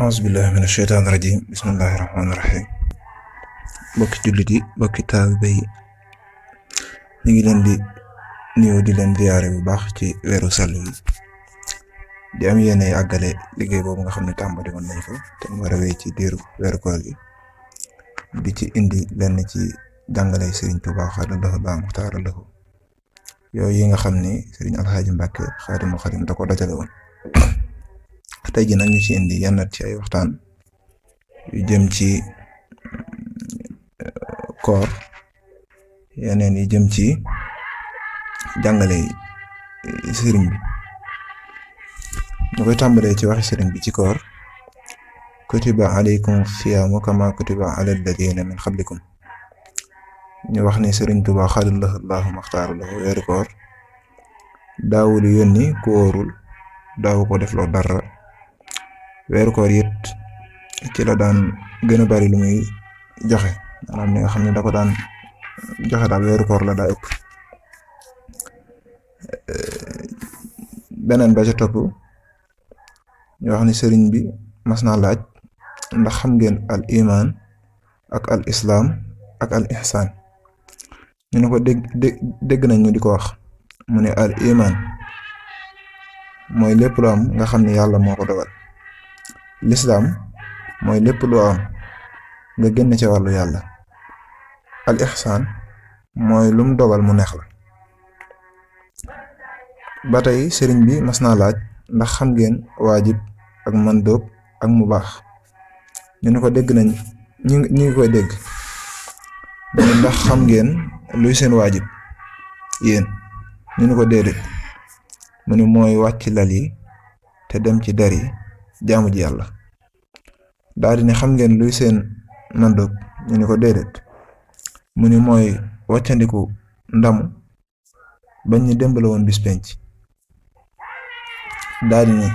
auzu billahi min asheytaan rajim bismillahi rahmaani rahim bokki jullit yi bokki taalibe yi ñu ngi leen di nuyu di leen ziyaare bu baax ci weeru sell yi di am yéene àggale liggéey boobu nga xam ne tàmbali woon nañ ko te mu war a wéy ci diiru weeru koor gi di ci indi lenn ci jàngale Sëriñ Tuubaa xaadallahu llaahu muxtaara lahu yooyu yi nga xam ni Sëriñ Alxaaji Mbàkke Xaadimul Xaadim da ko dajale woon tey ji nag ñu ci indi yenn ci ay waxtaan yu jëm ci koor yeneen yi jëm ci jàngale sëriñ bi ñu koy tàmbalee ci waxi sëriñ bi ci koor kutiba alaykum siyaamu kama kutiba ala alladina min qablikum ñu wax ni Sëriñ Tuubaa xaadallahu llaahu muxtaara lahu weeru koor daawul yónni ku wóorul daawu ko def loo dara weeru koor it ci la daan gën a bari lu muy joxe maanaam li nga xam ne da ko daan joxe daal weeru koor la daa ëpp beneen ba ca topp ñu wax ni sëriñ bi mas naa laaj ndax xam ngeen al iman ak al islaam ak al ihsaan ñu ne ko dégg nañ ñu di ko wax mu ne al iman mooy lépp lu am nga xam ne yàlla moo ko dogal lislaam mooy lépp lu am nga génn ci wàllu yàlla al ihsaan mooy lum dogal mu neex la ba tey sëriñ bi mas naa laaj ndax xam ngeen waajib ak mandóob ak mu baax ñu ne ko dégg nañ ñu ngi koy dégg mu ne ndax xam ngeen luy seen waajib yéen ñu ne ko déedéet mu ne mooy wàcc lal yi te dem ci der yi jaamu ji yàlla daal di ne xam ngeen luy seen mandóob ñu ne ko déedéet mu ne mooy wàccandiku ndamu bañ ñu démb la woon bis penc daal di ne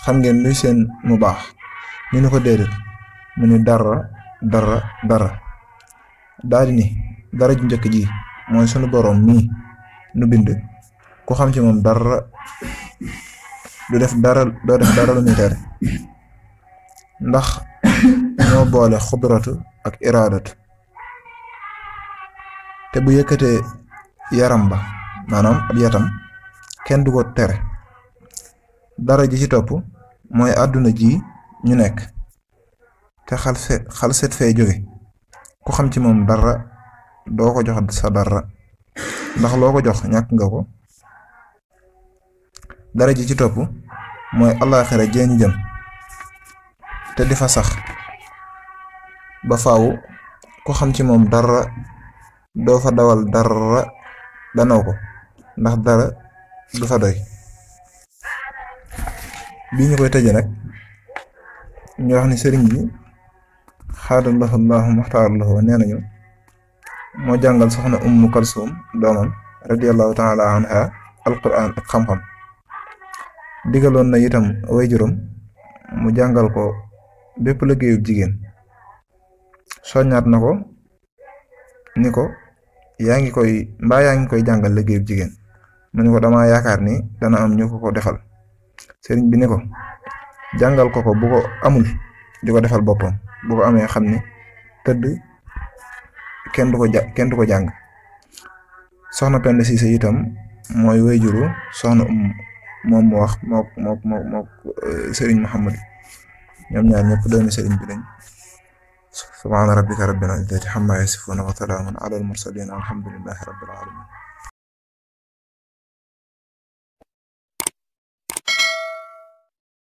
xam ngeen luy seen mu baax ñu ne ko déedéet mu ne dara daal di ne dara ju njëkk ji mooy sunu boroom mii nu bind ku xam ci moom dara doo def dara lu muy tere ndax ñoo boole xudratu ak iraadatu te bu yëkkatee yaram ba maanaam ab yatam kenn du ko tere dara ji ci topp mooy àdduna ji ñu nekk te xal set fee jóge ku xam ci moom dara doo ko jox sa dara ndax loo ko jox ñàkk nga ko dara ji ci topp mooy àllaaxira jee ñu jëm te di fa sax ba faaw ku xam ci moom dara doo fa dawal dara danaw ko ndax dara du fa doy bii ñu koy tëje nag ñu wax ni sëriñ bi xaadallahu llaahu muxtaara lahu nee nañu moo jàngal soxna Ummu Kalsum doomam radiyallahu taala anha alquran ak xam-xam digaloon na itam waajuram mu jàngal ko bépp liggéeyub jigéen soññaat na ko ni ko yaa ngi koy jàngal liggéeyub jigéen mu ni ko dama yaakaar ni dana am ñu ko defal sëriñ bi ni ko jàngal ko bu ko amul di ko defal boppam bu ko amee xam ni tëdd kenn du ko jàng soxna Penda Siise itam mooy waajuru soxna moom mu wax mook sëriñ Muhammad ñoom ñaar ñëpp doomi sëriñ bi lañ subhaana rabbika rabbil izzati amma yasifuuna wa salaamun alal mursaliin alhamdulillahi rabbil aalamiin